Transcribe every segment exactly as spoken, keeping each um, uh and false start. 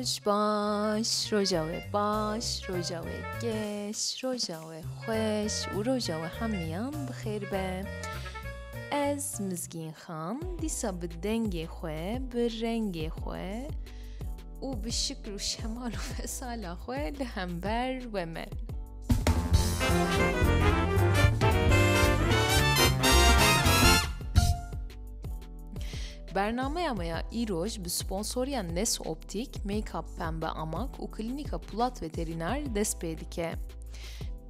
Roj baş, roja we baş, roja we geş, roja we xweş û roja we hemiyan bi xêr be. Ez Mizgîn Xan, dîsa bi dengê xwe, bi rengê xwe û bi şikl û şemal û fesala xwe li hember we me. Bernameya me ya îroj bi sponsoriya Nes Optik, Make-up Pembe Amak û Klînîka Polat Veterîner dest pê dike.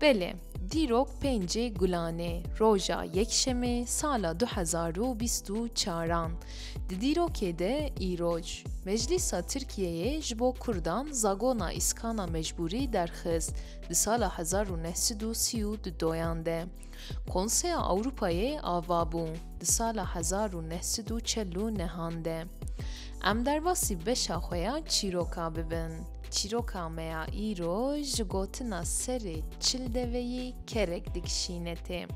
Belê, dîrok pêncê Gulanê, roja Yekşemê, sala du hezar û bîst û çaran. Di dîrokê de îroj, Meclîsa Tirkiyeyê ji bo Kurdan zagona îskana mecbûrî derxist, di sala hezar û neh sed û sî û dudoyan de. Konseya Ewropayê ava bû, di sala hezar û neh sed û çel û nehan de. Em derbasî beşa xwe ya çîroka bibin. Çîroka me ya îro ji gotina serê çil deveyî kerek dikişîne tê.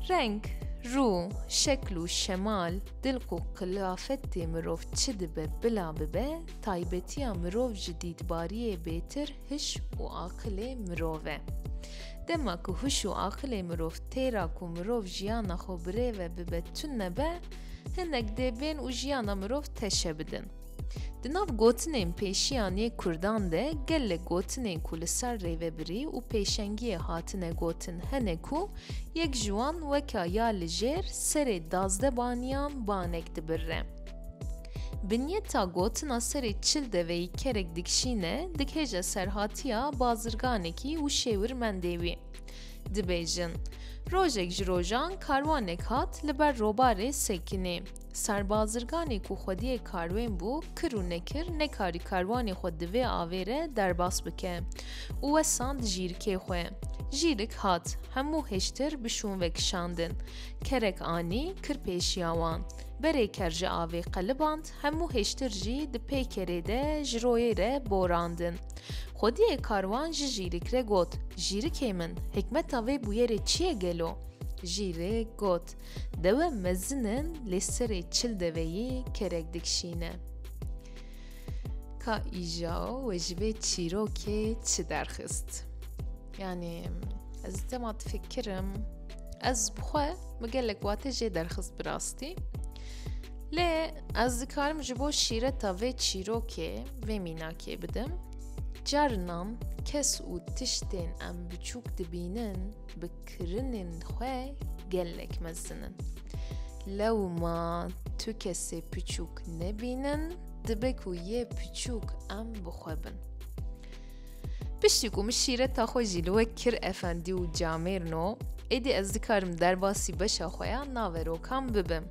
Reng, rû, şekl û şemal, dilq û qilafetê mirov çi dibe bila bibe, taybetiya mirov ji dîtbariyê bêtir hiş û aqilê mirov e. Dema ku hiş û aqilê mirov têra ku mirov jiyana xwe birêve bibe tune be, hinek dê bên û jiyana mirov teşe bidin. Di nav gotinên pêşiyan yê Kurdan de gelek gotinên ku li ser rêvebirî û pêşengiyê hatine gotin hene ku yek ji wan weka ya li jêr serê dazdebaniyan banek dibirre. Bi niyeta gotina serê çil deveyî kerek dikişîne, dikêje serhatiya bazirganekî û şêwirmendê wî. Dibêjin, rojek ji rojan karwanek hat li ber robarê sekinê. Serbazirganê ku xwediyê karwên bû, kir û nekir, nekarî karwanê xwe di vê avê re derbas bike û wesand jîrikê xwe. Jîrik hat, hemû hêştir bi şûn vekişandin. Kerek anî, kir pêşiya wan. Berê ker ji avê qeliband, hemû hêştir jî di pêkerê de ji royê re borandin. Xwediyê karwan ji jîrik re got, Jîrikê min, hikmeta vê bûyerê çi ye gelo? Jîrik got, Dewe mezin in, lê serê çil deveyî kerek dikişîne. Ka îja we ji vê çîrokê çi derxist? Yanî, ez dema difikirim, ez bi xwe min gelek wate jê derxist bi rastî. Lê ez dikarim ji bo şîreta vê çîrokê, vê mînakê bidim. Carinan kes û tiştên em biçûk dibînin, bi kirinên xwe gelek mezin in. Lewma tu kesê piçûk nebînin, dibe ku yê piçûk em bi xwe bin. Piştî ku min şîreta xwe jî li we kir efendî û camêrno, êdî ez dikarim derbasî beşa xwe ya naverokan bibim.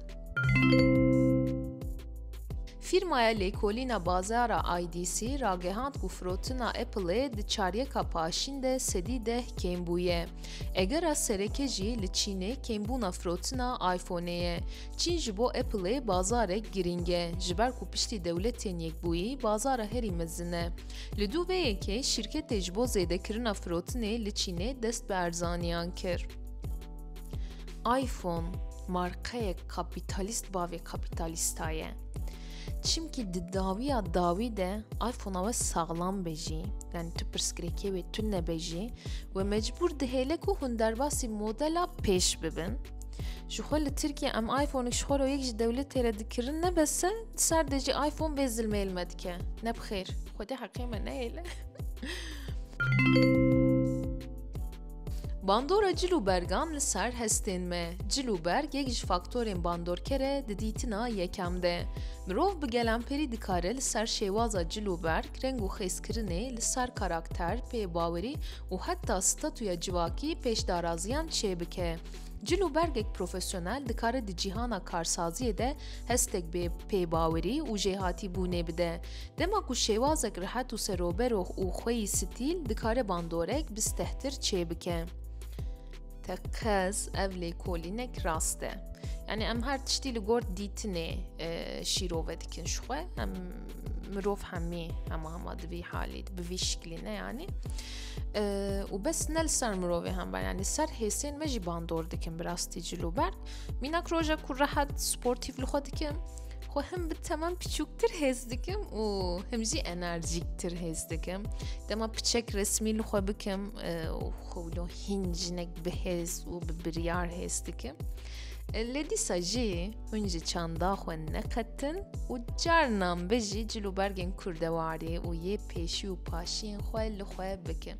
Fîrmaya lêkolîna bazara I D C ragehand ku firotina Apple-ê di çaryeka paşîn de sedî deh kêm bûye. Egera sereke jî li Çînê kêmbûna firotina iPhone-ê ye. Çîn ji bo Apple-ê bazarek girîng e, ji ber ku piştî Dewletên Yekbûyî bazara herî mezin e. Li dû vê yekê şîrketê ji bo zêdekirina firotinê li Çînê dest bi erzaniyan kir. iPhone markayek kapîtalîst bavê kapîtalîsta ye. Çimkî di dawiya dawî de iPhone-a we saxlam be jî, yanî tu pirsgirêkê wê tune be jî, we mecbûr dihêle ku hûn derbasî modela pêş bibin. Ji xwe li Tirkiye em iPhone-ê ji xwe re yek ji dewletê re dikirin nebese, di ser de jî iPhone vê zilmê li me dike. Ne bi xêr. Xwedê heqê me nehêle. Bandora cil û bergan li ser hestên me. Cil û berg yek ji faktorên bandorker e di dîtina yekem de. Mirov bi gelemperî dikare li ser şêwaza cil û berg, reng û xêzkirinê, li ser karakter, pêbawerî û heta statûya civakî pêşdaraziyan çêbike. Cil û bergek profesyonel dikare di cîhana karsaziyê de hestek bê pêbawerî û jêhatîbûnê bide. Dema ku şêwazek rihet û serober û xweyî stîl dikare bandorek bi stehtir çêbike. Teqez ev lêkolînek rast e. Yanî em her tiştî li gor dîtinê, e, şîrove dikin ji xwe. Em mirov hemî hema hema di vî halî, bi vî şiklî ne yanî. E, û bes ne li ser mirovê hember, yanî ser hêsên me jî bandor dikin bi rastî cilûberg. Mînak roja ku rehet sportîf li xwe dikim, xwe him bi temen piçûktir hêz dikim û him jî enerjîktir hêz dikim. Dema piçek resmî li xwe bikim, e, û xwe wilo hîn jinek bi hêz û bi biryar hêz dikim. E, lê dîsa jî hûn ji çanda xwe neqetin û carnan be jî cilûbergên kurdewarî û yê pêşî û paşiyên xwe li xwe bikin.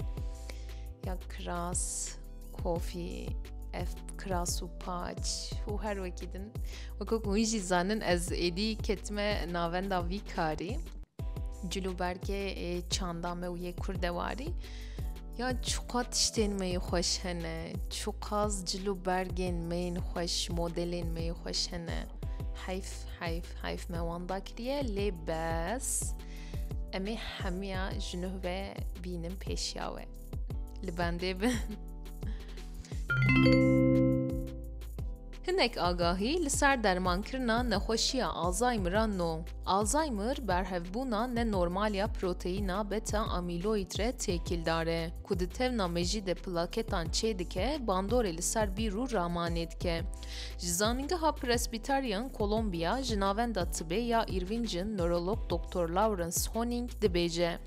Ya kiras, kofî, ev kiras û paç û her wekî din. Wekî ku hûn jî zanin, ez êdî ketime navenda vî karî. Cilûbergê, ê, çanda me û yê kurdewarî. Ya çiqas tiştên me yê xweş hene, çiqas cilûbergên me yên xweş, modelên me yê xweş hene. Heyf, heyf, heyf me wan dakiriye, lê bes em ê hemiya ji nuh ve bînin pêşiya we. Li bendê bin. Hinek agahî li ser dermankirina nexweşiya Alzheimer'a no. Alzheimer berhevbûna nenormal ya proteîna beta amîloîd re têkildar e, ku di tevna mejî de plaketan çêdike, bandorê li ser bîr û ramanê dike. Ji Zanîngeha Presbyterian Columbia ji navenda tibê ya Irving'in nörolog doktor Lawrence Honing dibêje,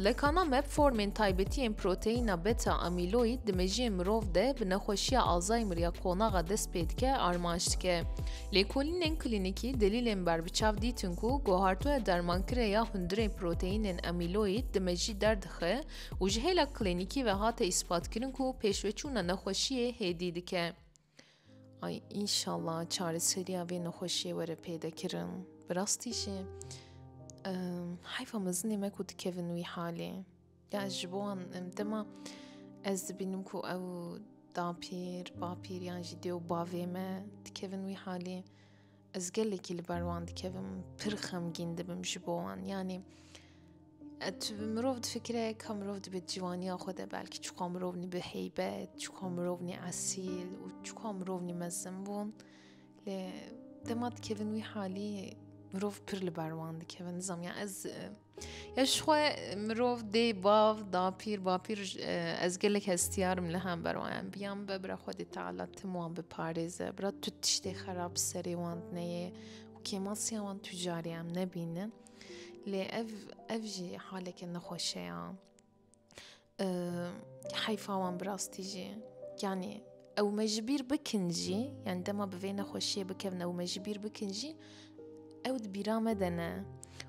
Lekana me bi formên taybetî yên proteîna beta amîloyîd di mejiyê mirov de bi nexweşiya Alzheimer ya konaxa dest pê dike armanc dike. Lêkolînên klînîkî delîlên berbiçav dîtin ku guhartoya dermankirê ya hundirên proteînên amîloyîd di mejî derdixe û ji hêla klînîkî ve hate îspatkirin ku pêşveçûna nexweşiyê hêdî dike. Ay, înşallah çareseriya vê nexweşiyê were pêdekirin. Bi rastî jî, em, heyfa mezinê me ku dikevin wî halê. Ya ji bo wan, em, dema ez dibînim ku ew dapîr, bapîr yan jî dê û bavê me dikevin wî halê, ez gelekî li ber wan dikevim, pir xemgîn dibim ji bo wan. Yanî, e, tu, mirov difikire ka mirov dibe civaniya xwe de belkî çiqa mirov nî bi heybet, çiqa mirov nî esîl û çiqa mirov nî mezin bûn. Lê dema dikevin wî halî, mirov pir li ber wan dikevin. Nizam ya ez, e, ya ji xwe mirov dê, bav, dapîr, bapîr, e, ez gelek hestiyar im li hember wan. Yanî bi ya min be bira Xwedê Teala tim wan biparêze. Bira tu tiştê xerab serê wan neyê û kêmasiya wan tu carê em nebînin. Lê ev, ev jî haleke nexweşe ya. Eee, heyfa wan bi rastî jî. Yanî ew me ji bîr bikin jî, yanî dema bi vê nexweşiyê bikevin ew me ji bîr bikin jî, ew di bîra me de ne.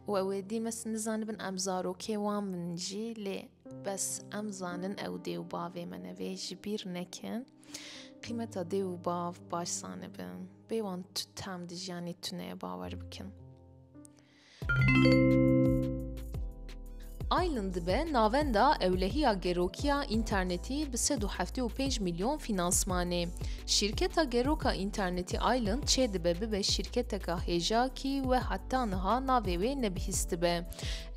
Û ew êdî mes nizanibin em zarokê wan bin jî, lê bes em zanin ew dê û bavê me ne, vê ji bîr nekin. Qîmeta dê û bav baş zanibin. Bê wan tu tem di jiyanê tune ye, bawer bikin. Island dibe navenda ewlehiya gerokiya înternetî bi sed û heftê û pênc milyon finansmanê. Şîrketa geroka înternetî Island çêdibe bibe şîrketeka hêjakî we heta niha navê wê nebihîstibe.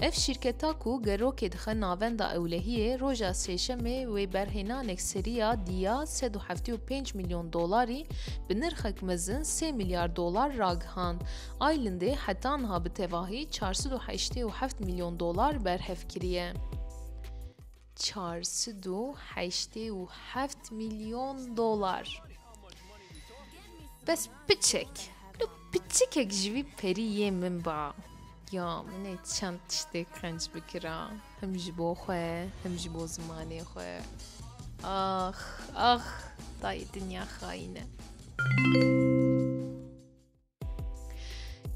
Ev şîrketa ku gerokê dixe navenda ewlehiyê, roja sêşemê wê berhênanek seriya diya sed û heftê û pênc milyon dolarî bi nirxek mezin sê milyar dolar ragihand. Islandê heta niha bi tevahî çar sed û heştê û heft milyon dolar berhev kiriye. Çar sed û heştê û heft milyon dolar. Bes piçek, piçikek ji vî perî yê min ba. Ya min ê çend tiştê qenc bikira. Hem ji bo xwe, hem ji bo zimanê xwe. Ax, ax, tayê dinya xayîn e.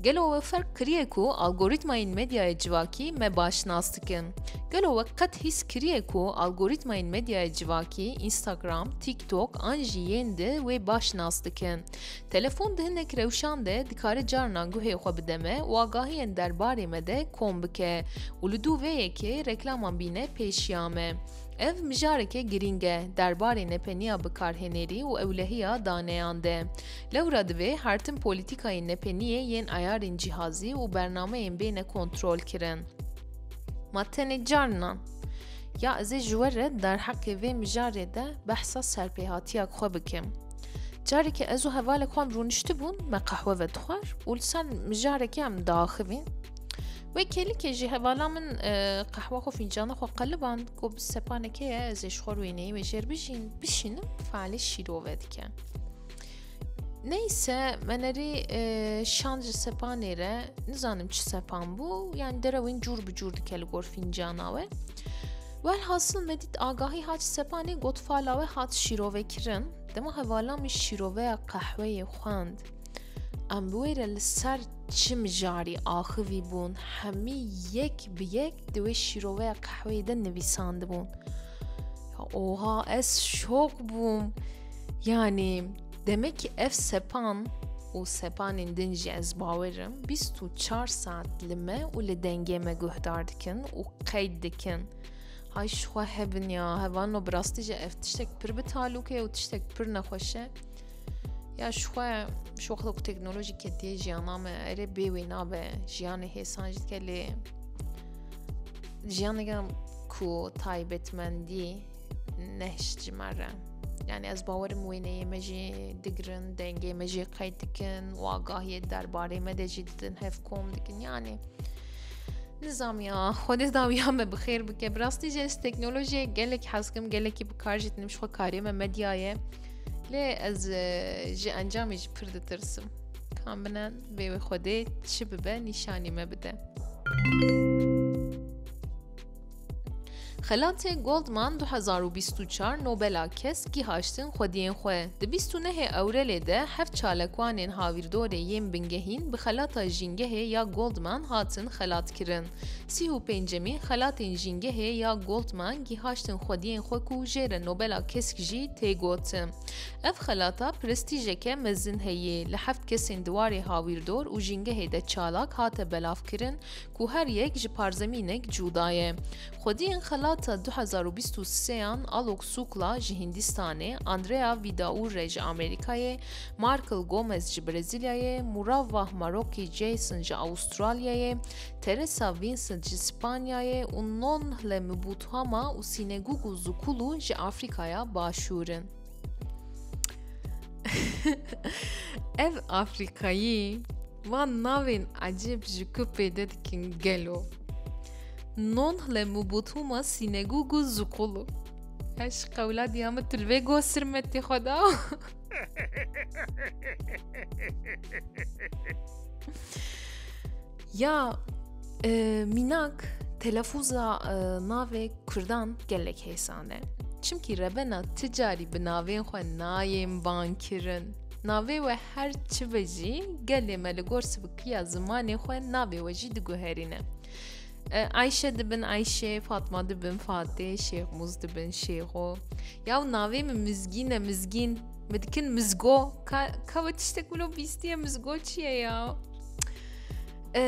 Gelo we ferq kiriye ku algorîtmayên medyaya civakî me baş nas dikin? Gelo we qet hîs kiriye ku algorîtmayên medyaya civakî, Instagram, TikTok an jî yên di wê baş nas dikin? Telefon di hinek rewşan de dikare carinan guhê xwe bide me û agahiyên derbarê me de kom bike û li dû vê yekê reklaman bîne pêşiya me. Ev mijareke girîng e derbarê nepeniya bikarhênerî û ewlehiya daneyan de. Lewra divê her tim polîtîkayên nepeniyê yên ayarên cîhazî û bernameyên bêne kontrolkirin. Ma tenê carinan. Ya ez ê ji we re derheqê vê mijarê de behsa serpêhatiya xwe bikim. Careke ez û hevalek xwe em rûniştibûn, me qehwe vedixwar û li ser mijarekê em diaxivîn. Wê kêlikê jî hevala min, e, qehwa xwe, fîncana xwe qeliband, got bi sepanekê ye, ez ê ji xwe wêneyê wê jêr bijîn, bişînim, fealê şîrove dike. Neyse, me nerî, e, şand ji sepanê re, nizanim çi sepan bû, yani derew in cûr bi cûr dike li gor fîncana we. Welhasil me dît agahî hat ji sepanê, got fala we hat şîrovekirin. Dema hevala min şîroveya qehweyê xwend, em bi wê re li ser çi mijarî axivî bûn, hemî yek bi yek di wê şîroveya qehweyê de nivîsandibûn. Ya oha, ez şok bûm. Yani, demek ki ev sepan û sepanên din jî, ez bawerim, bîst û çar saet li me û li dengê me guhdar dikin û qeyd dikin. Hay ji xwe hebin ya, hevalno, bi rastî jî ev tiştek pir bi talûk e û tiştek pir nexweş e. Ya ji xwe, ji wexta ku teknolojî ketiye jiyana me, erê bê wê nabe, jiyanê hêsan jî dike, lê jiyaneke ku taybetmendî nehişt ji me re. Yani ez bawerim wêneyê me jî digirin, dengê me jî qeyd dikin û agahiyê derbarê me de jî didin, hevkom dikin. Yani nizam ya, Xwedê dawiya me bi xêr bike. Bi rastî jî ez teknolojiyê gelek hez kim, gelekî bi kar jî dinim, ji xwe karê me medya ye. Lê ez, e, ji encamê jî pir ditirsim. Kam bine bê wê Xwedê çi bibe nîşanî me bide. Xelatê Goldman du hezar û bîst û çar Nobela kesk gihaştin xwediyên xwe. Di bîst û nehê Ewrelê de heft çalakvanên hawîrdorê yên bingehîn bi xelata jîngehê ya Goldman hatin xelatkirin. Sî û pêncemîn xelatên jîngehê ya Goldman gihaştin xwediyên xwe ku jê re Nobela kesk jî tê gotin. Ev xelata prestîjeke mezin heye. Li heft kesên di warê hawîrdor û jîngehê de çalak hate belavkirin ku her yek ji parzemînek cuda ye. Xwediyên xelata du hezar û bîst û sêyan Alok Sukla ji Hindîstanê, Andrea Vidaurre ji Amerîkayê, Markle Gomez ji Brezîlyayê, Muravah Maroki Jason ji Awustralyayê, Teresa Vincent ji Spanyayê û Nonhle Mubutuhama û Sinegugu Zukulu ji Afrîkaya Başûr in. Ev Afrîkayî van navên ecêb ji ku pêde dikin gelo? Nonhle Mubutuhama Sinegugu Zukulu. Eş qewla diya min tu li vê go sirmetê xwe da. Ya, e, mînak, telafûza, e, navê Kurdan gelek hêsan e. Çimkî rebena ti carî bi navên xwe nayên bankirin. Navê we her çi be jî, gelê me li gor sibikiya zimanê xwe navê we jî diguherîne. E, Ayşe dibin Ayşe, Fatma dibin Fatê, Şêxmûz dibin Şêxo. Yaw navê min Mizgîn e, Mizgîn. Min dikin Mizgo. Ka, ka we tiştek wilo bîstiye, Mizgo çi ye ya? E,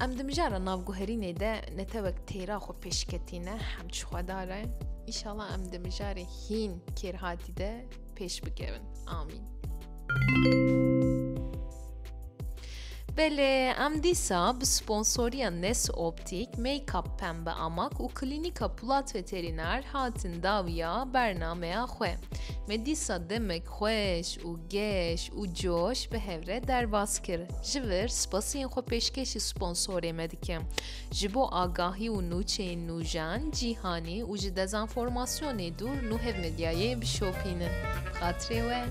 em di mijara navguherînê de netewek têra xwe pêşketîne, hemd ji Xweda re. Înşallah em di mijarê hîn kêrhatî de pêş bikevin. Amîn. Belê, em dîsa bi sponsoriya Nes Optik, Make-up Pembe Amak û Klînîka Polat Veterîner hatin dawiya bernameya xwe. Me dîsa demek xweş û geş û coş bi hev re derbas kir. Ji vir spasiyên xwe pêşkêşî sponsorê me dikim. Ji bo agahî û nûçeyên nûjen, cîhanî û ji dezenformasyonê dûr Nûhevmedyayê bişopînin. Bi xatirê we.